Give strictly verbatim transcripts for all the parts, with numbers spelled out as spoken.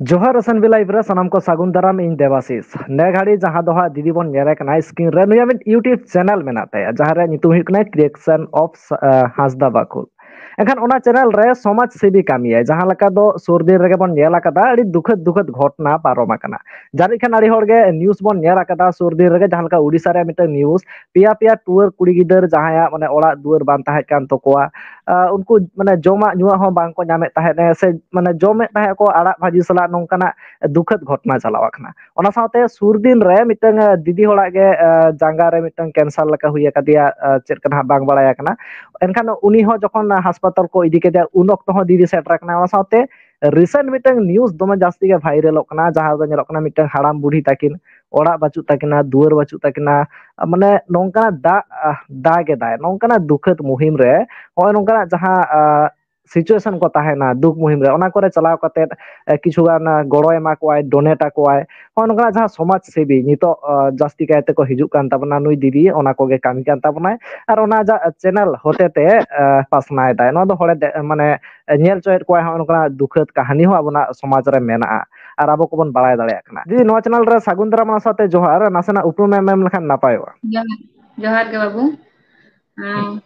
ᱡᱚᱦᱟᱨ S N B live ᱨᱮ ᱥᱟᱱᱟᱢ ᱠᱚ ᱥᱟᱹᱜᱩᱱ ᱫᱟᱨᱟᱢ, ᱤᱧ ᱫᱮᱵᱟᱥᱤᱥ᱾ ᱱᱮ ᱜᱷᱟᱹᱲᱤ ᱡᱟᱦᱟᱸ ᱫᱚ ᱦᱟᱸᱜ ᱫᱤᱫᱤ ᱵᱚᱱ ᱧᱮᱞᱮ ᱠᱟᱱᱟ ᱥᱠᱨᱤᱱ ᱨᱮ, ᱱᱩᱭᱟᱜ ᱢᱤᱫ YouTube ᱪᱮᱱᱮᱞ ᱢᱮᱱᱟᱜ ᱛᱟᱭᱟ, ᱡᱟᱦᱟᱸ ᱨᱮᱭᱟᱜ ᱧᱩᱛᱩᱢ ᱦᱩᱭᱩᱜ ᱠᱟᱱᱟ Creation of, ᱟ, ᱦᱟᱸᱥᱫᱟ ᱵᱟᱠᱷᱩᱞ᱾ ᱮᱱᱠᱷᱟᱱ ᱚᱱᱟ ᱪᱮᱱᱮᱞ ᱨᱮ ᱥᱚᱢᱟᱡᱽ ᱥᱮᱵᱤ ᱠᱟᱹᱢᱤᱭᱟᱭ, ᱡᱟᱦᱟᱸ ᱞᱮᱠᱟ ᱫᱚ ᱥᱩᱨ ᱫᱤᱱ ᱨᱮᱜᱮ ᱵᱚᱱ ᱧᱮᱞ ᱟᱠᱟᱫᱟ, ᱟᱹᱰᱤ ᱫᱩᱠᱷᱟᱹᱛ ᱫᱩᱠᱷᱟᱹᱛ ᱜᱷᱚᱴᱱᱟ ᱯᱟᱨᱚᱢ ᱟᱠᱟᱱᱟ᱾ ᱡᱟᱹᱱᱤᱡ ᱠᱷᱟᱱ ᱟᱹᱰᱤ ᱦᱚᱲ ᱜᱮ ᱱᱤᱭᱩᱡᱽ ᱵᱚᱱ ᱧᱮᱞ ᱟᱠᱟᱫᱟ ᱥᱩᱨ ᱫᱤᱱ ᱨᱮᱜᱮ, ᱡᱟᱦᱟᱸ ᱞᱮᱠᱟ ᱩᱰᱤᱥᱟ ᱨᱮᱭᱟᱜ ᱢᱤᱫᱴᱟᱝ ᱱᱤᱭᱩᱡᱽ, ᱯᱮᱭᱟ ᱯᱮᱭᱟ ᱴᱩᱣᱟᱹᱨ ᱠᱩᱲᱤ ᱜᱤᱫᱟᱹᱨ ᱡᱟᱦᱟᱸᱭᱟᱜ ᱢᱟᱱᱮ ᱚᱲᱟᱜ ᱫᱩᱣᱟᱹᱨ ᱵᱟᱝ ᱛᱟᱦᱮᱸ ᱠᱟᱱ ᱛᱟᱠᱚᱣᱟ, ᱟ, ᱩᱱᱠᱩ ᱢᱟᱱᱮ ᱡᱚᱢᱟᱜ ᱧᱩᱣᱟᱜ ᱦᱚᱸ ᱵᱟᱝ ᱠᱚ ᱧᱟᱢᱮᱫ ᱛᱟᱦᱮᱸᱫ, ᱥᱮ ᱢᱟᱱᱮ ᱡᱚᱢᱮᱫ ᱛᱟᱦᱮᱸᱫ ᱠᱚ ᱟᱲᱟᱜ ᱵᱷᱟᱹᱡᱤ ᱥᱟᱞᱟᱜ, ᱱᱚᱝᱠᱟᱱᱟᱜ ᱫᱩᱠᱷᱟᱹᱛ ᱜᱷᱚᱴᱱᱟ ᱪᱟᱞᱟᱣ ᱟᱠᱟᱱᱟ᱾ ᱚᱱᱟ ᱥᱟᱶᱛᱮ ᱥᱩᱨ ᱫᱤᱱ ᱨᱮ ᱢᱤᱫᱴᱟᱝ, ᱟ, ᱫᱤᱫᱤ ᱦᱚᱲᱟᱜ ᱜᱮ, ᱟ, ᱡᱟᱸᱜᱟ ᱨᱮ ᱢᱤᱫᱴᱟᱝ ᱠᱮᱱᱥᱟᱨ ᱞᱮᱠᱟ ᱦᱩᱭ ᱟᱠᱟᱫᱮᱭᱟ, ᱟ, ᱪᱮᱫ ᱠᱟᱱᱟ ᱦᱟᱸᱜ ᱵᱟᱝ ᱵᱟᱲᱟᱭ ᱟᱠᱟᱱᱟ᱾ ᱮᱱᱠᱷᱟᱱ ᱩᱱᱤ ᱦᱚᱸ ᱡᱚᱠᱷᱚᱱ ᱦᱟᱥᱯᱟᱛᱟᱞ ᱠᱚ ᱤᱫᱤ ᱠᱮᱫᱮᱭᱟ, ᱩᱱ ᱚᱠᱛᱚ ᱦᱚᱸ ᱫᱤᱫᱤ ᱥᱮᱴᱮᱨ ᱟᱠᱟᱱᱟ᱾ ᱚᱱᱟ ᱥᱟᱶᱛᱮ ᱨᱤᱥᱮᱱᱴ ᱢᱤᱫᱴᱟᱝ ᱱᱤᱭᱩᱡᱽ ᱫᱚᱢᱮ ᱡᱟᱹᱥᱛᱤ ᱜᱮ ᱵᱷᱟᱭᱨᱟᱞᱚᱜ ᱠᱟᱱᱟ, ᱡᱟᱦᱟᱸ ᱫᱚ ᱧᱮᱞᱚᱜ ᱠᱟᱱᱟ ᱢᱤᱫᱴᱟᱝ ᱦᱟᱲᱟᱢ ᱵᱩᱲᱦᱤ ᱛᱟᱹᱠᱤᱱ ᱚᱲᱟᱜ ᱵᱟᱹᱪᱩᱜ ᱛᱟᱹᱠᱤᱱᱟ, ᱫᱩᱣᱟᱹᱨ ᱵᱟᱹᱪᱩᱜ ᱛᱟᱹᱠᱤᱱᱟ, ᱢᱟᱱᱮ ᱱᱚᱝᱠᱟᱱᱟᱜ ᱫᱟᱜ, ᱟᱦ, ᱫᱟᱜ ᱮᱫᱟᱭ, ᱱᱚᱝᱠᱟᱱᱟᱜ ᱫᱩᱠᱷᱟᱹᱛ ᱢᱩᱦᱤᱢ ᱨᱮ ᱱᱚᱜᱼᱚᱭ ᱱᱚᱝᱠᱟᱱᱟᱜ ᱡᱟᱦᱟᱸ, ᱟ, ᱥᱤᱪᱩᱭᱮᱥᱚᱱ ᱠᱚ ᱛᱟᱦᱮᱱᱟ, ᱫᱩᱠ ᱢᱩᱦᱤᱢ ᱨᱮ, ᱚᱱᱟ ᱠᱚᱨᱮ ᱪᱟᱞᱟᱣ ᱠᱟᱛᱮᱫ, ᱮ, ᱠᱤᱪᱷᱩ ᱜᱟᱱ, ᱟ, ᱜᱚᱲᱚᱭ ᱮᱢᱟ ᱠᱚᱣᱟᱭ, ᱰᱳᱱᱮᱴ ᱟᱠᱚᱣᱟᱭ᱾ ᱱᱚᱜᱼᱚᱭ ᱱᱚᱝᱠᱟᱱᱟᱜ ᱡᱟᱦᱟᱸ ᱥᱚᱢᱟᱡᱽ ᱥᱮᱵᱤ ᱱᱤᱛᱚᱜ, ᱟ, ᱡᱟᱹᱥᱛᱤ ᱠᱟᱭ ᱛᱮᱠᱚ ᱦᱤᱡᱩᱜ ᱠᱟᱱ ᱛᱟᱵᱚᱱᱟ, ᱱᱩᱭ ᱫᱤᱫᱤ ᱚᱱᱟ ᱠᱚᱜᱮ ᱠᱟᱹᱢᱤ ᱠᱟᱱ ᱛᱟᱵᱚᱱᱟᱭ᱾ ᱟᱨ ᱚᱱᱟ ᱟᱡᱟᱜ ᱪᱮᱱᱮᱞ ᱦᱚᱛᱮ ᱛᱮ, ᱟ, ᱯᱟᱥᱱᱟᱣ ᱮᱫᱟᱭ᱾ ᱱᱚᱣᱟ ᱫᱚ ᱦᱚᱲᱮ ᱫᱮ-, ᱢᱟᱱᱮ, ᱧᱮᱞ ᱦᱚᱪᱚᱭᱮᱫ ᱠᱚᱣᱟᱭ, ᱦᱚᱸᱜᱼᱚ ᱱᱚᱝᱠᱟᱱᱟᱜ ᱫᱩᱠᱷᱟᱹᱛ ᱠᱟᱹᱦᱱᱤ ᱦᱚᱸ ᱟᱵᱚᱱᱟᱜ ᱥᱚᱢᱟᱡᱽ ᱨᱮ ᱢᱮᱱᱟᱜᱼᱟ᱾ ᱟᱨ ᱟᱵᱚ ᱠᱚᱵᱚᱱ ᱵᱟᱲᱟᱭ ᱫᱟᱲᱮᱭᱟᱜ ᱠᱟᱱᱟ᱾ ᱫᱤᱫᱤ, ᱱᱚᱣᱟ ᱪᱮᱱᱮᱞ ᱨᱮ ᱥᱟᱹᱜᱩᱱ ᱫᱟᱨᱟᱢ, ᱚᱱᱟ ᱥᱟᱶᱛᱮ ᱡᱚᱦᱟᱨ, ᱱᱟᱥᱮᱱᱟᱜ ᱩᱯᱨᱩᱢ ᱮᱢ ᱮᱢ ᱞᱮᱠᱷᱟᱱ ᱱᱟᱯᱟᱭᱚᱜᱼᱟ᱾ ᱡᱚᱦᱟᱨ, ᱡᱚᱦᱟᱨ ᱜᱮ ᱵᱟᱹᱵᱩ᱾ ᱟᱸ,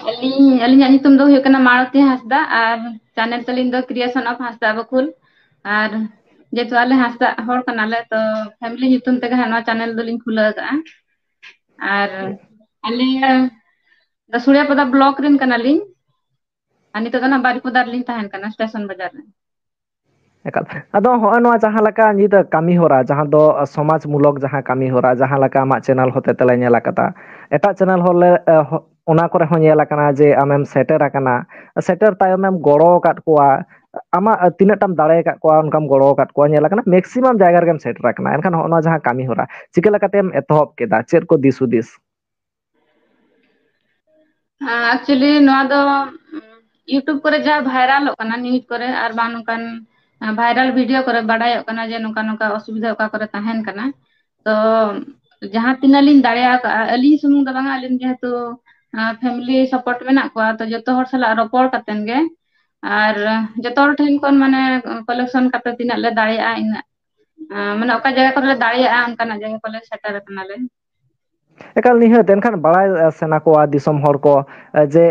ᱟᱹᱞᱤᱧ, ᱟᱹᱞᱤᱧᱟᱜ ᱧᱩᱛᱩᱢ ᱫᱚ ᱦᱩᱭᱩᱜ ᱠᱟᱱᱟ ᱢᱟᱲᱚᱛᱤ ᱦᱟᱸᱥᱫᱟ ᱟᱨ ᱪᱮᱱᱮᱞ ᱛᱟᱹᱞᱤᱧ ᱫᱚ Creation of ᱦᱟᱸᱥᱫᱟ ᱵᱟᱠᱷᱩᱞ᱾ ᱟᱨ ᱡᱮᱦᱮᱛᱩ ᱟᱞᱮ ᱦᱟᱸᱥᱫᱟ ᱦᱚᱲ ᱠᱟᱱᱟᱞᱮ, ᱛᱚ ᱯᱷᱮᱢᱤᱞᱤ ᱧᱩᱛᱩᱢ ᱛᱮᱜᱮ ᱦᱟᱸᱜ ᱱᱚᱣᱟ ᱪᱮᱱᱮᱞ ᱫᱚᱞᱤᱧ ᱠᱷᱩᱞᱟᱹᱣ ᱟᱠᱟᱫᱼᱟ᱾ ᱟᱨ ᱟᱞᱮ ᱫᱚ ᱥᱩᱲᱤᱭᱟᱯᱟᱫᱟ ᱵᱞᱚᱠ ᱨᱮᱱ ᱠᱟᱱᱟᱞᱤᱧ᱾ ᱟᱨ ᱱᱤᱛᱚᱜ ᱫᱚ ᱱᱟᱜ ᱵᱟᱨᱤᱯᱚᱫᱟ ᱨᱮᱞᱤᱧ ᱛᱟᱦᱮᱱ ᱠᱟᱱᱟ, ᱥᱴᱮᱥᱚᱱ ᱵᱟᱡᱟᱨ ᱨᱮ᱾ ᱮᱠᱟᱞ᱾ ᱟᱫᱚ ᱦᱚᱸᱜᱼᱚᱭ ᱱᱚᱣᱟ ᱡᱟᱦᱟᱸ ᱞᱮᱠᱟ ᱱᱤᱛ ᱠᱟᱹᱢᱤ ᱦᱚᱨᱟ, ᱡᱟᱦᱟᱸ ᱫᱚ ᱥᱚᱢᱟᱡᱽ ᱢᱩᱞᱚᱠ ᱡᱟᱦᱟᱸ ᱠᱟᱹᱢᱤ ᱦᱚᱨᱟ, ᱡᱟᱦᱟᱸ ᱞᱮᱠᱟ ᱟᱢᱟᱜ ᱪᱮᱱᱮᱞ ᱦᱚᱛᱮ ᱛᱮᱞᱮ ᱧᱮᱞ ᱟᱠᱟᱫᱟ, ᱮᱴᱟᱜ ᱪᱮᱱᱮᱞ ᱦᱚᱸ ᱞᱮ, ᱮ, ᱦᱚ-, ᱚᱱᱟ ᱠᱚᱨᱮ ᱦᱚᱸ ᱧᱮᱞ ᱟᱠᱟᱱᱟ ᱡᱮ ᱟᱢᱮᱢ ᱥᱮᱴᱮᱨ ᱟᱠᱟᱱᱟ, ᱥᱮᱴᱮᱨ ᱛᱟᱭᱚᱢᱮᱢ ᱜᱚᱲᱚ ᱟᱠᱟᱫ ᱠᱚᱣᱟ, ᱟᱢᱟᱜ ᱛᱤᱱᱟᱹᱜ ᱴᱟᱢ ᱫᱟᱲᱮ ᱟᱠᱟᱫ ᱠᱚᱣᱟ, ᱚᱱᱠᱟᱢ ᱜᱚᱲᱚ ᱟᱠᱟᱫ ᱠᱚᱣᱟ, ᱧᱮᱞ ᱟᱠᱟᱱᱟ ᱢᱮᱠᱥᱤᱢᱟᱢ ᱡᱟᱭᱜᱟ ᱨᱮᱜᱮᱢ ᱥᱮᱴᱮᱨ ᱟᱠᱟᱱᱟ᱾ ᱮᱱᱠᱷᱟᱱ ᱦᱚᱸᱜᱼᱚ ᱱᱚᱣᱟ ᱡᱟᱦᱟᱸ ᱠᱟᱹᱢᱤ ᱦᱚᱨᱟ, ᱪᱤᱠᱟᱹ ᱞᱮᱠᱟᱛᱮᱢ ᱮᱛᱚᱦᱚᱵ ᱠᱮᱫᱟ, ᱪᱮᱫ ᱠᱚ ᱫᱤᱥ ᱦᱩᱫᱤᱥ? ᱟᱠᱪᱩᱭᱮᱞᱤ ᱱᱚᱣᱟ ᱫᱚ, ᱩᱢ, YouTube ᱠᱚᱨᱮ ᱡᱟᱦᱟᱸ ᱵᱷᱟᱭᱨᱟᱞᱚᱜ ᱠᱟᱱᱟ, ᱱᱤᱭᱩᱡᱽ ᱠᱚᱨᱮ ᱟᱨ ᱵᱟᱝ ᱱᱚᱝᱠᱟᱱ, ᱟ, ᱵᱷᱟᱭᱨᱟᱞ ᱵᱷᱤᱰᱤᱭᱳ ᱠᱚᱨᱮ ᱵᱟᱰᱟᱭᱚᱜ ᱠᱟᱱᱟ ᱡᱮ ᱱᱚᱝᱠᱟ ᱱᱚᱝᱠᱟ ᱚᱥᱩᱵᱤᱫᱷᱟ ᱚᱠᱟ ᱠᱚᱨᱮ ᱛᱟᱦᱮᱱ ᱠᱟᱱᱟ᱾ ᱛᱚ ᱡᱟᱦᱟᱸ ᱛᱤᱱᱟᱹᱜ ᱞᱤᱧ ᱫᱟᱲᱮ ᱟᱠᱟᱫᱼᱟ, ᱟᱹᱞᱤᱧ ᱥᱩᱢᱩᱝ ᱫᱚ ᱵᱟᱝᱟ, ᱟᱹᱞᱤᱧ ᱡᱮᱦᱮᱛᱩ, ᱟ, ᱯᱷᱮᱢᱤᱞᱤ ᱥᱟᱯᱳᱨᱴ ᱢᱮᱱᱟᱜ ᱠᱚᱣᱟ, ᱛᱚ ᱡᱚᱛᱚ ᱦᱚᱲ ᱥᱟᱞᱟᱜ ᱨᱚᱯᱚᱲ ᱠᱟᱛᱮᱱ ᱜᱮ ᱟᱨ ᱡᱚᱛᱚ ᱦᱚᱲ ᱴᱷᱮᱱ ᱠᱷᱚᱱ ᱢᱟᱱᱮ ᱠᱟᱞᱮᱠᱥᱚᱱ ᱠᱟᱛᱮ ᱛᱤᱱᱟᱹᱜ ᱞᱮ ᱫᱟᱲᱮᱭᱟᱜᱼᱟ ᱤᱱᱟᱹᱜ, ᱟᱸ, ᱢᱟᱱᱮ ᱚᱠᱟ ᱡᱟᱭᱜᱟ ᱠᱚᱨᱮ ᱞᱮ ᱫᱟᱲᱮᱭᱟᱜᱼᱟ ᱚᱱᱠᱟᱱᱟᱜ ᱡᱟᱭᱜᱟ ᱠᱚᱞᱮ ᱥᱮᱴᱮᱨ ᱟᱠᱟᱱᱟᱞᱮ᱾ ᱮᱠᱟᱞ ᱱᱤᱦᱟᱹᱛ, ᱮᱱᱠᱷᱟᱱ ᱵᱟᱲᱟᱭ, ᱮ, ᱥᱟᱱᱟ ᱠᱚᱣᱟ ᱫᱤᱥᱚᱢ ᱦᱚᱲ ᱠᱚ, ᱮ, ᱡᱮ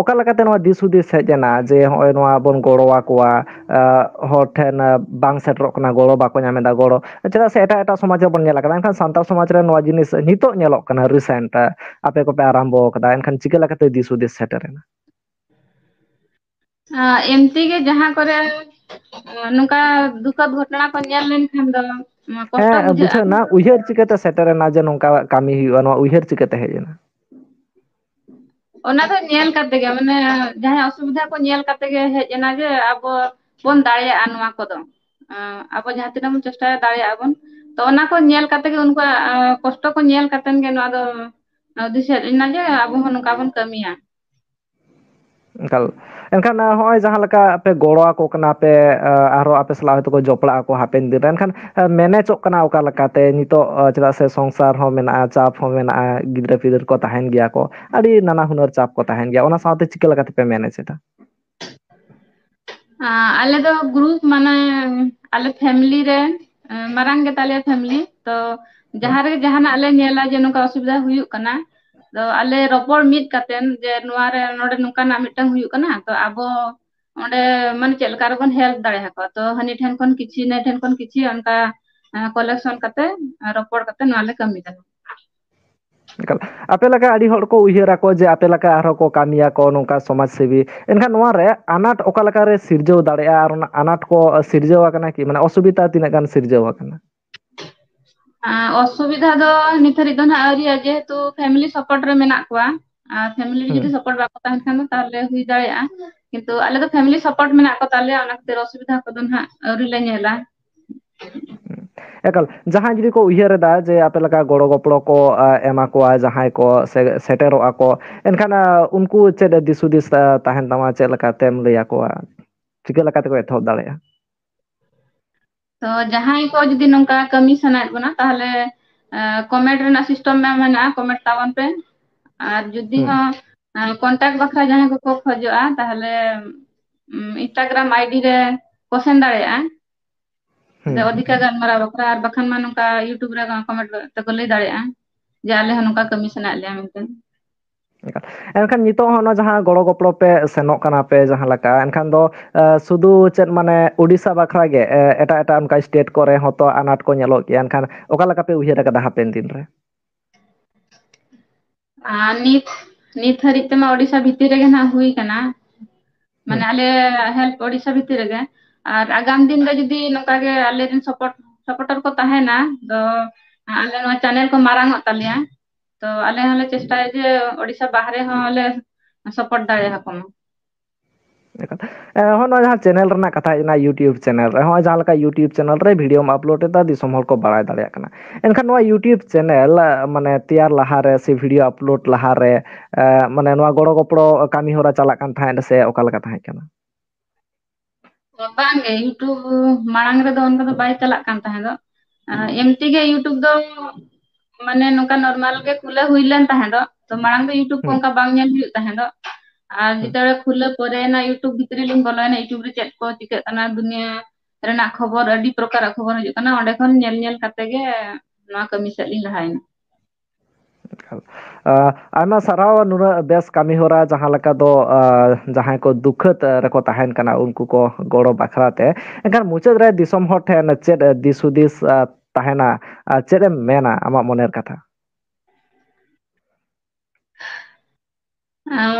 ᱚᱠᱟ ᱞᱮᱠᱟᱛᱮ ᱱᱚᱣᱟ ᱫᱤᱥ ᱦᱩᱫᱤᱥ ᱦᱮᱡ ᱮᱱᱟ ᱡᱮ ᱦᱚᱸᱜᱼᱚᱭ ᱱᱚᱣᱟ ᱵᱚᱱ ᱜᱚᱲᱚ ᱟᱠᱚᱣᱟ, ᱮ, ᱦᱚᱲ ᱴᱷᱮᱱ, ᱮ, ᱵᱟᱝ ᱥᱮᱴᱮᱨᱚᱜ ᱠᱟᱱᱟ, ᱜᱚᱲᱚ ᱵᱟᱠᱚ ᱧᱟᱢ ᱮᱫᱟ, ᱜᱚᱲᱚ, ᱪᱮᱫᱟᱜ ᱥᱮ ᱮᱴᱟᱜ ᱮᱴᱟᱜ ᱥᱚᱢᱟᱡᱽ ᱨᱮᱵᱚᱱ ᱧᱮᱞ ᱟᱠᱟᱫᱟ, ᱮᱱᱠᱷᱟᱱ ᱥᱟᱱᱛᱟᱲ ᱥᱚᱢᱟᱡᱽ ᱨᱮ ᱱᱚᱣᱟ ᱡᱤᱱᱤᱥ ᱱᱤᱛᱚᱜ ᱧᱮᱞᱚᱜ ᱠᱟᱱᱟ, recent, ᱮ, ᱟᱯᱮ ᱠᱚᱯᱮ ᱟᱨᱟᱢᱵᱚ ᱟᱠᱟᱫᱟ, ᱮᱱᱠᱷᱟᱱ ᱪᱤᱠᱟᱹ ᱞᱮᱠᱟᱛᱮ ᱫᱤᱥ ᱦᱩᱫᱤᱥ ᱥᱮᱴᱮᱨ ᱮᱱᱟ? ᱟᱸ, ᱮᱢᱛᱤ ᱜᱮ ᱡᱟᱦᱟᱸ ᱠᱚᱨᱮ, ᱟᱸ, ᱱᱚᱝᱠᱟ ᱫᱩᱠᱷᱟᱹᱛ ᱜᱷᱚᱴᱚᱱᱟ ᱠᱚ ᱧᱮᱞ ᱞᱮᱱᱠᱷᱟᱱ ᱫᱚ, ᱟᱸ, ᱠᱚᱥᱴᱚ ᱦᱮᱸ, ᱵᱩᱡᱷᱟᱹᱜᱼᱟ᱾ ᱵᱩᱡᱷᱟᱹᱣ ᱮᱱᱟ᱾ ᱩᱭᱦᱟᱹᱨ ᱪᱤᱠᱟᱹᱛᱮ ᱥᱮᱴᱮᱨ ᱮᱱᱟ ᱡᱮ ᱱᱚᱝᱠᱟ ᱠᱟᱹᱢᱤ ᱦᱩᱭᱩᱜᱼᱟ, ᱱᱚᱣᱟ ᱩᱭᱦᱟᱹᱨ ᱪᱤᱠᱟᱹᱛᱮ ᱦᱮᱡ ᱮᱱᱟ? ᱚᱱᱟ ᱫᱚ ᱧᱮᱞ ᱠᱟᱛᱮ ᱜᱮ, ᱢᱟᱱᱮ ᱡᱟᱦᱟᱸᱭ ᱚᱥᱩᱵᱤᱫᱷᱟ ᱠᱚ ᱧᱮᱞ ᱠᱟᱛᱮ ᱜᱮ ᱦᱮᱡ ᱮᱱᱟ ᱡᱮ ᱟᱵᱚ ᱵᱚᱱ ᱫᱟᱲᱮᱭᱟᱜᱼᱟ ᱱᱚᱣᱟ ᱠᱚᱫᱚ᱾ ᱟᱸ, ᱟᱵᱚ ᱡᱟᱦᱟᱸ ᱛᱤᱱᱟᱹᱜ ᱵᱚᱱ ᱪᱮᱥᱴᱟᱭᱟ ᱫᱟᱲᱮᱭᱟᱜᱼᱟ ᱵᱚᱱ᱾ ᱛᱚ ᱚᱱᱟ ᱠᱚ ᱧᱮᱞ ᱠᱟᱛᱮ ᱜᱮ, ᱩᱱᱠᱩᱣᱟᱜ, ᱟᱸ, ᱠᱚᱥᱴᱚ ᱠᱚ ᱧᱮᱞ ᱠᱟᱛᱮ ᱜᱮ ᱱᱚᱣᱟ ᱫᱚ, ᱟᱸ, ᱦᱩᱫᱤᱥ ᱦᱮᱡ ᱮᱱᱟ ᱡᱮ ᱟᱵᱚ ᱦᱚᱸ ᱱᱚᱝᱠᱟ ᱵᱚᱱ ᱠᱟᱹᱢᱤᱭᱟ᱾ ᱮᱠᱟᱞ᱾ ᱮᱱᱠᱷᱟᱱ, ᱟᱸ, ᱦᱚᱸᱜᱼᱚᱭ ᱡᱟᱦᱟᱸ ᱞᱮᱠᱟ ᱟᱯᱮ ᱜᱚᱲᱚ ᱟᱠᱚ ᱠᱟᱱᱟ ᱯᱮ, ᱟᱸ, ᱟᱨᱦᱚᱸ ᱟᱯᱮ ᱥᱟᱞᱟᱜ ᱦᱚᱭᱛᱳ ᱠᱚ ᱡᱚᱯᱲᱟᱜ ᱟᱠᱚ ᱦᱟᱯᱮᱱ ᱫᱤᱱ ᱨᱮ, ᱮᱱᱠᱷᱟᱱ, ᱟᱸ, ᱢᱮᱱᱮᱡᱚᱜ ᱠᱟᱱᱟ ᱚᱠᱟ ᱞᱮᱠᱟᱛᱮ ᱱᱤᱛᱚᱜ, ᱟᱸ, ᱪᱮᱫᱟᱜ ᱥᱮ ᱥᱚᱝᱥᱟᱨ ᱦᱚᱸ ᱢᱮᱱᱟᱜᱼᱟ, ᱪᱟᱯ ᱦᱚᱸ ᱢᱮᱱᱟᱜᱼᱟ, ᱜᱤᱫᱽᱨᱟᱹ ᱯᱤᱫᱽᱨᱟᱹ ᱠᱚ ᱛᱟᱦᱮᱱ ᱜᱮᱭᱟ ᱠᱚ, ᱟᱹᱰᱤ ᱱᱟᱱᱟ ᱦᱩᱱᱟᱹᱨ ᱪᱟᱯ ᱠᱚ ᱛᱟᱦᱮᱱ ᱜᱮᱭᱟ, ᱚᱱᱟ ᱥᱟᱶᱛᱮ ᱪᱤᱠᱟᱹ ᱞᱮᱠᱟ ᱛᱮᱯᱮ ᱢᱮᱱᱮᱡ ᱮᱫᱟ? ᱟᱸ, ᱟᱞᱮ ᱫᱚ ᱜᱨᱩᱯ, ᱢᱟᱱᱮ ᱟᱞᱮ ᱯᱷᱮᱢᱤᱞᱤ ᱨᱮ, ᱟᱸ, ᱢᱟᱨᱟᱝ ᱜᱮᱛᱟᱞᱮᱭᱟ ᱯᱷᱮᱢᱤᱞᱤ, ᱛᱚ ᱦᱩᱸ᱾ ᱡᱟᱦᱟᱸ ᱨᱮᱜᱮ ᱡᱟᱦᱟᱱᱟᱜ ᱞᱮ ᱧᱮᱞᱟ ᱡᱮ ᱱᱚᱝᱠᱟ ᱚᱥᱩᱵᱤᱫᱷᱟ ᱦᱩᱭᱩᱜ ᱠᱟᱱᱟ, ᱛᱚ ᱟᱞᱮ ᱨᱚᱯᱚᱲ ᱢᱤᱫ ᱠᱟᱛᱮᱱ ᱡᱮ ᱱᱚᱣᱟ ᱨᱮ, ᱱᱚᱰᱮ ᱱᱚᱝᱠᱟᱱᱟᱜ ᱢᱤᱫᱴᱟᱝ ᱦᱩᱭᱩᱜ ᱠᱟᱱᱟ, ᱛᱚ ᱟᱵᱚ ᱚᱸᱰᱮ ᱢᱟᱱᱮ ᱪᱮᱫ ᱞᱮᱠᱟ ᱨᱮᱵᱚᱱ ᱦᱮᱞᱯ ᱫᱟᱲᱮ ᱟᱠᱚᱣᱟ, ᱛᱚ ᱦᱟᱹᱱᱤ ᱴᱷᱮᱱ ᱠᱷᱚᱱ ᱠᱤᱪᱷᱤ, ᱱᱟᱹᱭ ᱴᱷᱮᱱ ᱠᱷᱚᱱ ᱠᱤᱪᱷᱤ, ᱚᱱᱠᱟ, ᱟᱸ, ᱠᱟᱞᱮᱠᱥᱚᱱ ᱠᱟᱛᱮ, ᱟᱸ, ᱨᱚᱯᱚᱲ ᱠᱟᱛᱮ ᱱᱚᱣᱟ ᱞᱮ ᱠᱟᱹᱢᱤ ᱠᱟᱱᱟ᱾ ᱮᱠᱟᱞ᱾ ᱟᱯᱮ ᱞᱮᱠᱟ ᱟᱹᱰᱤ ᱦᱚᱲ ᱠᱚ ᱩᱭᱦᱟᱹᱨ ᱟᱠᱚ ᱡᱮ ᱟᱯᱮ ᱞᱮᱠᱟ ᱟᱨᱦᱚᱸ ᱠᱚ ᱠᱟᱹᱢᱤᱭᱟᱠᱚ ᱱᱚᱝᱠᱟ ᱥᱚᱢᱟᱡᱽ ᱥᱮᱵᱤ᱾ ᱮᱱᱠᱷᱟᱱ ᱱᱚᱣᱟ ᱨᱮ ᱟᱱᱟᱴ ᱚᱠᱟ ᱞᱮᱠᱟ ᱨᱮ ᱥᱤᱨᱡᱟᱹᱣ ᱫᱟᱲᱮᱭᱟᱜᱼᱟ ᱟᱨ ᱚᱱᱟ ᱟᱱᱟᱴ ᱠᱚ ᱥᱤᱨᱡᱟᱹᱣ ᱟᱠᱟᱱᱟ ᱠᱤ? ᱢᱟᱱᱮ ᱚᱥᱩᱵᱤᱫᱷᱟ ᱛᱤᱱᱟᱹᱜ ᱜᱟᱱ ᱥᱤᱨᱡᱟᱹᱣ ᱟᱠᱟᱱᱟ? ᱟᱸ, ᱚᱥᱩᱵᱤᱫᱷᱟ ᱫᱚ ᱱᱤᱛ ᱦᱟᱹᱨᱤᱡ ᱫᱚ ᱱᱟᱦᱟᱜ ᱟᱹᱣᱨᱤᱭᱟ, ᱡᱮᱦᱮᱛᱩ ᱯᱷᱮᱢᱤᱞᱤ ᱥᱟᱯᱳᱨᱴ ᱨᱮ ᱢᱮᱱᱟᱜ ᱠᱚᱣᱟ᱾ ᱟᱨ ᱯᱷᱮᱢᱤᱞᱤ ᱨᱮ ᱡᱩᱫᱤ ᱦᱩᱸ᱾ ᱥᱟᱯᱳᱨᱴ ᱵᱟᱠᱚ ᱛᱟᱦᱮᱱ ᱠᱷᱟᱱ ᱫᱚ ᱛᱟᱦᱚᱞᱮ ᱦᱩᱭ ᱫᱟᱲᱮᱭᱟᱜᱼᱟ᱾ ᱠᱤᱱᱛᱩ ᱟᱞᱮ ᱫᱚ ᱯᱷᱮᱢᱤᱞᱤ ᱥᱟᱯᱳᱨᱴ ᱢᱮᱱᱟᱜ ᱠᱚ ᱛᱟᱞᱮᱭᱟ, ᱚᱱᱟ ᱠᱷᱟᱹᱛᱤᱨ ᱚᱥᱩᱵᱤᱫᱷᱟ ᱠᱚᱫᱚ ᱱᱟᱦᱟᱜ ᱟᱹᱣᱨᱤ ᱞᱮ ᱧᱮᱞᱟ᱾ ᱮᱠᱟᱞ, ᱡᱟᱦᱟᱸᱭ ᱡᱩᱫᱤ ᱠᱚ ᱩᱭᱦᱟᱹᱨ ᱮᱫᱟ ᱡᱮ ᱟᱯᱮ ᱞᱮᱠᱟ ᱜᱚᱲᱚ ᱜᱚᱯᱚᱲᱚ ᱠᱚ, ᱟ, ᱮᱢᱟ ᱠᱚᱣᱟ ᱡᱟᱦᱟᱸᱭ ᱠᱚ ᱥᱮ ᱥᱮᱴᱮᱨᱚᱜᱼᱟ ᱠᱚ, ᱮᱱᱠᱷᱟᱱ, ᱟ, ᱩᱱᱠᱩ ᱪᱮᱫ ᱫᱤᱥ ᱦᱩᱫᱤᱥ, ᱟ, ᱛᱟᱦᱮᱱ ᱛᱟᱢᱟ, ᱪᱮᱫ ᱞᱮᱠᱟᱛᱮᱢ ᱞᱟᱹᱭ ᱟᱠᱚᱣᱟ? ᱪᱤᱠᱟᱹ ᱞᱮᱠᱟ ᱛᱮᱠᱚ ᱮᱛᱚᱦᱚᱵ ᱫᱟᱲᱮᱭᱟᱜᱼᱟ? ᱛᱚ ᱡᱟᱦᱟᱸᱭ ᱠᱚ ᱡᱩᱫᱤ ᱱᱚᱝᱠᱟ ᱠᱟᱹᱢᱤ ᱥᱟᱱᱟᱭᱮᱫ ᱵᱚᱱᱟ, ᱛᱟᱦᱚᱞᱮ, ᱟ, ᱠᱚᱢᱮᱱᱴ ᱨᱮᱱᱟᱜ ᱥᱤᱥᱴᱮᱢ ᱢᱟ ᱢᱮᱱᱟᱜᱼᱟ, ᱠᱚᱢᱮᱱᱴ ᱛᱟᱵᱚᱱ ᱯᱮ᱾ ᱟᱨ ᱡᱩᱫᱤ ᱦᱩᱸ᱾ ᱦᱚᱸ, ᱟ, ᱠᱚᱱᱴᱟᱠᱴ ᱵᱟᱠᱷᱨᱟ ᱡᱟᱦᱟᱸᱭ ᱠᱚᱠᱚ ᱠᱷᱚᱡᱚᱜᱼᱟ, ᱛᱟᱦᱚᱞᱮ ᱩᱢ, Instagram ᱟᱭᱰᱤ ᱨᱮ ᱠᱚ ᱥᱮᱱ ᱫᱟᱲᱮᱭᱟᱜᱼᱟ᱾ ᱦᱩᱸ, ᱡᱮ ᱦᱩᱸ, ᱚᱫᱷᱤᱠᱟ ᱜᱟᱞᱢᱟᱨᱟᱣ ᱵᱟᱠᱷᱨᱟ, ᱟᱨ ᱵᱟᱠᱷᱟᱱ ᱢᱟ ᱱᱚᱝᱠᱟ YouTube ᱨᱮ ᱠᱚᱢᱮᱱᱴ ᱛᱮᱠᱚ ᱞᱟᱹᱭ ᱫᱟᱲᱮᱭᱟᱜᱼᱟ ᱡᱮ ᱟᱞᱮ ᱦᱚᱸ ᱱᱚᱝᱠᱟ ᱠᱟᱹᱢᱤ ᱥᱟᱱᱟᱭᱮᱫ ᱞᱮᱭᱟ ᱢᱮᱱᱛᱮ᱾ ᱮᱱᱠᱷᱟᱱ ᱱᱤᱛᱚᱜ ᱦᱚᱸ ᱚᱱᱟ ᱡᱟᱦᱟᱸ ᱜᱚᱲᱚ ᱜᱚᱯᱚᱲᱚ ᱯᱮ ᱥᱮᱱᱚᱜ ᱠᱟᱱᱟ ᱯᱮ ᱡᱟᱦᱟᱸ ᱞᱮᱠᱟ, ᱮᱱᱠᱷᱟᱱ ᱫᱚ ᱥᱩᱫᱷᱩ ᱪᱮᱫ ᱢᱟᱱᱮ ᱳᱰᱤᱥᱟ ᱵᱟᱠᱷᱨᱟ ᱜᱮ, ᱮᱴᱟᱜ ᱮᱴᱟᱜ ᱚᱱᱠᱟ ᱥᱴᱮᱴ ᱠᱚᱨᱮ ᱦᱚᱸᱛᱚ ᱟᱱᱟᱴ ᱠᱚ ᱧᱮᱞᱚᱜ ᱜᱮᱭᱟ, ᱮᱱᱠᱷᱟᱱ ᱚᱠᱟ ᱞᱮᱠᱟ ᱯᱮ ᱩᱭᱦᱟᱹᱨ ᱟᱠᱟᱫᱟ ᱦᱟᱯᱮᱱ ᱫᱤᱱ ᱨᱮ? ᱟᱨ ᱱᱤᱛ ᱱᱤᱛ ᱦᱟᱹᱨᱤᱡ ᱛᱮᱢᱟ ᱳᱰᱤᱥᱟ ᱵᱷᱤᱛᱤᱨ ᱨᱮᱜᱮ ᱱᱟᱜ ᱦᱩᱭ ᱠᱟᱱᱟ᱾ ᱢᱟᱱᱮ ᱦᱩᱸ᱾ ᱟᱞᱮ ᱦᱮᱞᱯ ᱳᱰᱤᱥᱟ ᱵᱷᱤᱛᱤᱨ ᱨᱮᱜᱮ᱾ ᱟᱨ ᱟᱜᱟᱢ ᱫᱤᱱ ᱨᱮ ᱡᱩᱫᱤ ᱱᱚᱝᱠᱟ ᱜᱮ ᱟᱞᱮᱨᱮᱱ ᱥᱟᱯᱳᱨᱴ ᱥᱟᱯᱳᱨᱴᱟᱨ ᱠᱚ ᱛᱟᱦᱮᱱᱟ, ᱛᱚ ᱟᱞᱮ ᱱᱚᱣᱟ ᱪᱮᱱᱮᱞ ᱠᱚ ᱢᱟᱨᱟᱝ ᱚᱜ ᱛᱟᱞᱮᱭᱟ᱾ ᱛᱚ ᱟᱞᱮ ᱦᱚᱸᱞᱮ ᱪᱮᱥᱴᱟᱭᱟ ᱡᱮ ᱳᱰᱤᱥᱟ ᱵᱟᱦᱨᱮ ᱦᱚᱸᱞᱮ ᱥᱟᱯᱳᱨᱴ ᱫᱟᱲᱮᱭᱟᱠᱚ ᱢᱟ᱾ ᱦᱚᱸᱜᱼᱚᱭ ᱡᱟᱦᱟᱸ ᱪᱮᱱᱮᱞ ᱨᱮᱱᱟᱜ ᱠᱟᱛᱷᱟ ᱦᱮᱡ ᱮᱱᱟ, YouTube ᱪᱮᱱᱮᱞ ᱨᱮ, ᱦᱚᱸᱜᱼᱚᱭ ᱡᱟᱦᱟᱸ ᱞᱮᱠᱟ YouTube ᱪᱮᱱᱮᱞ ᱨᱮ ᱵᱷᱤᱰᱤᱭᱳᱢ ᱟᱯᱞᱳᱰ ᱮᱫᱟ, ᱫᱤᱥᱚᱢ ᱦᱚᱲ ᱠᱚ ᱵᱟᱲᱟᱭ ᱫᱟᱲᱮᱭᱟᱜ ᱠᱟᱱᱟ᱾ ᱮᱱᱠᱷᱟᱱ ᱱᱚᱣᱟ YouTube ᱪᱮᱱᱮᱞ ᱢᱟᱱᱮ ᱛᱮᱭᱟᱨ ᱞᱟᱦᱟᱨᱮ ᱥᱮ ᱵᱷᱤᱰᱤᱭᱳ ᱟᱯᱞᱳᱰ ᱞᱟᱦᱟᱨᱮ ᱢᱟᱱᱮ ᱱᱚᱣᱟ ᱜᱚᱲᱚ ᱜᱚᱯᱚᱲᱚ ᱠᱟᱹᱢᱤ ᱦᱚᱨᱟ ᱪᱟᱞᱟᱜ ᱠᱟᱱ ᱛᱟᱦᱮᱸᱫ ᱥᱮ ᱚᱠᱟ ᱞᱮᱠᱟ ᱛᱟᱦᱮᱸ ᱠᱟᱱᱟ? ᱵᱟᱝᱜᱮ, YouTube ᱢᱟᱲᱟᱝ ᱨᱮᱫᱚ ᱚᱱᱠᱟ ᱫᱚ ᱵᱟᱭ ᱪᱟᱞᱟᱜ ᱠᱟᱱ ᱛᱟᱦᱮᱸᱫᱚᱜ᱾ ᱟᱨ ᱮᱢᱛᱤ ᱜᱮ YouTube ᱫᱚ ᱢᱟᱱᱮ ᱱᱚᱝᱠᱟ ᱱᱚᱨᱢᱟᱞ ᱜᱮ ᱠᱷᱩᱞᱟᱹ ᱦᱩᱭ ᱞᱮᱱ ᱛᱟᱦᱮᱸᱫᱚᱜ᱾ ᱛᱚ ᱢᱟᱲᱟᱝ ᱫᱚ YouTube ᱠᱚ ᱦᱩᱸ, ᱚᱱᱠᱟ ᱵᱟᱝ ᱧᱮᱞ ᱦᱩᱭᱩᱜ ᱛᱟᱦᱮᱸᱫᱚᱜ᱾ ᱟᱨ ᱦᱩᱸ, ᱡᱮᱛᱮ ᱠᱷᱩᱞᱟᱹ ᱯᱚᱨᱮ ᱚᱱᱟ YouTube ᱵᱷᱤᱛᱨᱤ ᱞᱤᱧ ᱵᱚᱞᱚᱭᱮᱱᱟ, YouTube ᱨᱮ ᱪᱮᱫ ᱠᱚ ᱪᱤᱠᱟᱹᱜ ᱠᱟᱱᱟ, ᱫᱩᱱᱤᱭᱟᱹ ᱨᱮᱱᱟᱜ ᱠᱷᱚᱵᱚᱨ, ᱟᱹᱰᱤ ᱯᱨᱚᱠᱟᱨᱟᱜ ᱠᱷᱚᱵᱚᱨ ᱦᱤᱡᱩᱜ ᱠᱟᱱᱟ, ᱚᱸᱰᱮ ᱠᱷᱚᱱ ᱧᱮᱞ ᱧᱮᱞ ᱠᱟᱛᱮ ᱜᱮ ᱱᱚᱣᱟ ᱠᱟᱹᱢᱤ ᱥᱮᱫ ᱞᱤᱧ ᱞᱟᱦᱟᱭᱮᱱᱟ᱾ ᱟᱭᱢᱟ ᱥᱟᱨᱦᱟᱣ ᱱᱩᱱᱟᱹᱜ ᱵᱮᱥ ᱠᱟᱹᱢᱤ ᱦᱚᱨᱟ, ᱡᱟᱦᱟᱸ ᱞᱮᱠᱟ ᱫᱚ ᱡᱟᱦᱟᱸᱭ ᱠᱚ ᱫᱩᱠᱷᱟᱹᱛ ᱨᱮᱠᱚ ᱛᱟᱦᱮᱱ ᱠᱟᱱᱟ ᱩᱱᱠᱩ ᱠᱚ ᱜᱚᱲᱚ ᱵᱟᱠᱷᱨᱟ ᱛᱮ᱾ ᱮᱱᱠᱷᱟᱱ ᱢᱩᱪᱟᱹᱫ ᱨᱮ ᱫᱤᱥᱚᱢ ᱦᱚᱲ ᱴᱷᱮᱱ ᱪᱮᱫ ᱫᱤᱥ ᱦᱩᱫᱤᱥ ᱛᱟᱦᱮᱱᱟ, ᱟᱨ ᱪᱮᱫ ᱮᱢ ᱢᱮᱱᱟ ᱟᱢᱟᱜ ᱢᱚᱱᱮᱨ ᱠᱟᱛᱷᱟ?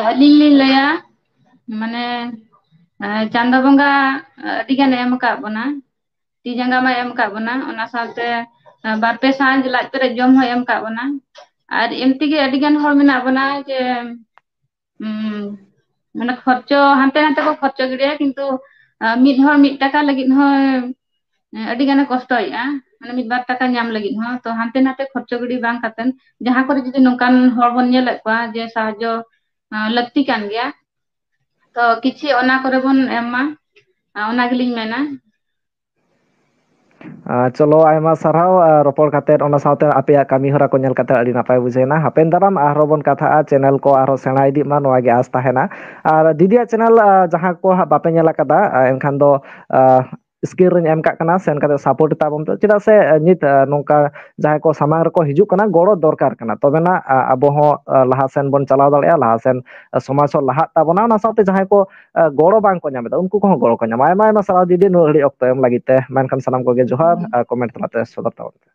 ᱟᱹᱞᱤᱧ ᱞᱤᱧ ᱞᱟᱹᱭᱟ, ᱢᱟᱱᱮ ᱪᱟᱸᱫᱚ ᱵᱚᱸᱜᱟ ᱟᱹᱰᱤ ᱜᱟᱱᱮ ᱮᱢ ᱟᱠᱟᱫ ᱵᱚᱱᱟ, ᱛᱤ ᱡᱟᱸᱜᱟ ᱢᱟᱭ ᱮᱢ ᱟᱠᱟᱫ ᱵᱚᱱᱟ, ᱚᱱᱟ ᱥᱟᱶᱛᱮ ᱵᱟᱨ ᱯᱮ ᱥᱟᱸᱡ ᱞᱟᱡ ᱯᱮᱨᱮᱡ ᱡᱚᱢ ᱦᱚᱸᱭ ᱮᱢ ᱟᱠᱟᱫ ᱵᱚᱱᱟ᱾ ᱟᱨ ᱮᱢᱛᱤ ᱜᱮ ᱟᱹᱰᱤ ᱜᱟᱱ ᱦᱚᱲ ᱢᱮᱱᱟᱜ ᱵᱚᱱᱟ ᱡᱮ ᱩᱸ, ᱢᱟᱱᱮ ᱠᱷᱚᱨᱪᱚ ᱦᱟᱱᱛᱮ ᱱᱟᱛᱮ ᱠᱚ ᱠᱷᱚᱨᱪᱚ ᱜᱤᱰᱤᱭᱟ, ᱠᱤᱱᱛᱩ ᱢᱤᱫ ᱦᱚᱲ ᱢᱤᱫ ᱴᱟᱠᱟ ᱞᱟᱹᱜᱤᱫ ᱦᱚᱸ ᱟᱹᱰᱤ ᱜᱟᱱᱮ ᱠᱚᱥᱴᱚᱭᱮᱫᱼᱟ, ᱢᱟᱱᱮ ᱢᱤᱫ ᱵᱟᱨ ᱴᱟᱠᱟ ᱧᱟᱢ ᱞᱟᱹᱜᱤᱫ ᱦᱚᱸ᱾ ᱛᱚ ᱦᱟᱱᱛᱮ ᱱᱟᱛᱮ ᱠᱷᱚᱨᱪᱚ ᱜᱤᱰᱤ ᱵᱟᱝ ᱠᱟᱛᱮᱱ, ᱡᱟᱦᱟᱸ ᱠᱚᱨᱮ ᱡᱩᱫᱤ ᱱᱚᱝᱠᱟᱱ ᱦᱚᱲ ᱵᱚᱱ ᱧᱮᱞᱮᱫ ᱠᱚᱣᱟ ᱡᱮ ᱥᱟᱦᱟᱡᱡᱚ ᱞᱟᱹᱠᱛᱤ ᱠᱟᱱ ᱜᱮᱭᱟ, ᱛᱚ ᱠᱤᱪᱷᱤ ᱚᱱᱟ ᱠᱚᱨᱮ ᱵᱚᱱ ᱮᱢ ᱢᱟ, ᱚᱱᱟ ᱜᱮᱞᱤᱧ ᱢᱮᱱᱟ᱾ ᱟᱨ ᱪᱚᱞᱚ, ᱟᱭᱢᱟ ᱥᱟᱨᱦᱟᱣ, ᱟᱨ ᱨᱚᱯᱚᱲ ᱠᱟᱛᱮᱫ, ᱚᱱᱟ ᱥᱟᱶᱛᱮ ᱟᱯᱮᱭᱟᱜ ᱠᱟᱹᱢᱤ ᱦᱚᱨᱟ ᱠᱚ ᱧᱮᱞ ᱠᱟᱛᱮᱫ ᱟᱹᱰᱤ ᱱᱟᱯᱟᱭ ᱵᱩᱡᱷᱟᱹᱣ ᱮᱱᱟ᱾ ᱦᱟᱯᱮᱱ ᱫᱟᱨᱟᱢ ᱟᱨᱦᱚᱸ ᱵᱚᱱ ᱠᱟᱛᱷᱟᱜᱼᱟ, ᱪᱮᱱᱮᱞ ᱠᱚ ᱟᱨᱦᱚᱸ ᱥᱮᱬᱟ ᱤᱫᱤᱜ ᱢᱟ, ᱱᱚᱣᱟ ᱜᱮ ᱟᱸᱥ ᱛᱟᱦᱮᱱᱟ᱾ ᱟᱨ ᱫᱤᱫᱤᱭᱟᱜ ᱪᱮᱱᱮᱞ, ᱟᱨ ᱡᱟᱦᱟᱸ ᱠᱚ ᱦᱟᱸᱜ ᱵᱟᱯᱮ ᱧᱮᱞ ᱟᱠᱟᱫᱟ, ᱟᱨ ᱮᱱᱠᱷᱟᱱ ᱫᱚ, ᱟᱨ screen ᱨᱮᱧ ᱮᱢ ᱠᱟᱜ ᱠᱟᱱᱟ, ᱥᱮᱱ ᱠᱟᱛᱮ ᱥᱟᱯᱳᱨᱴ ᱛᱟᱵᱚᱱ ᱯᱮ᱾ ᱪᱮᱫᱟᱜ ᱥᱮ, ᱟᱨ ᱱᱤᱛ, ᱟᱨ ᱱᱚᱝᱠᱟ ᱡᱟᱦᱟᱸᱭ ᱠᱚ ᱥᱟᱢᱟᱝ ᱨᱮᱠᱚ ᱦᱤᱡᱩᱜ ᱠᱟᱱᱟ, ᱜᱚᱲᱚ ᱫᱚᱨᱠᱟᱨ ᱠᱟᱱᱟ, ᱛᱚᱵᱮᱱᱟᱜ, ᱟᱨ ᱟᱵᱚ ᱦᱚᱸ, ᱟᱨ ᱞᱟᱦᱟ ᱥᱮᱱ ᱵᱚᱱ ᱪᱟᱞᱟᱣ ᱫᱟᱲᱮᱭᱟᱜᱼᱟ, ᱞᱟᱦᱟ ᱥᱮᱱ, ᱟᱨ ᱥᱚᱢᱟᱡᱽ ᱦᱚᱸ ᱞᱟᱦᱟᱜ ᱛᱟᱵᱚᱱᱟ᱾ ᱚᱱᱟ ᱥᱟᱶᱛᱮ ᱡᱟᱦᱟᱸᱭ ᱠᱚ, ᱟᱨ ᱜᱚᱲᱚ ᱵᱟᱝ ᱠᱚ ᱧᱟᱢ ᱮᱫᱟ, ᱩᱱᱠᱩ ᱠᱚᱦᱚᱸ ᱜᱚᱲᱚ ᱠᱚ ᱧᱟᱢᱟ᱾ ᱟᱭᱢᱟ ᱟᱭᱢᱟ ᱥᱟᱨᱦᱟᱣ ᱫᱤᱫᱤ, ᱱᱩᱱᱟᱹᱜ ᱜᱷᱟᱹᱲᱤᱡ ᱚᱠᱛᱚ ᱮᱢ ᱞᱟᱹᱜᱤᱫ ᱛᱮ᱾ ᱢᱮᱱᱠᱷᱟᱱ ᱥᱟᱱᱟᱢ ᱠᱚᱜᱮ ᱡᱚᱦᱟᱨ, ᱟᱨ ᱠᱚᱢᱮᱱᱴ ᱛᱟᱞᱟᱛᱮ ᱥᱚᱫᱚᱨ ᱛᱟᱵᱚᱱ ᱯᱮ᱾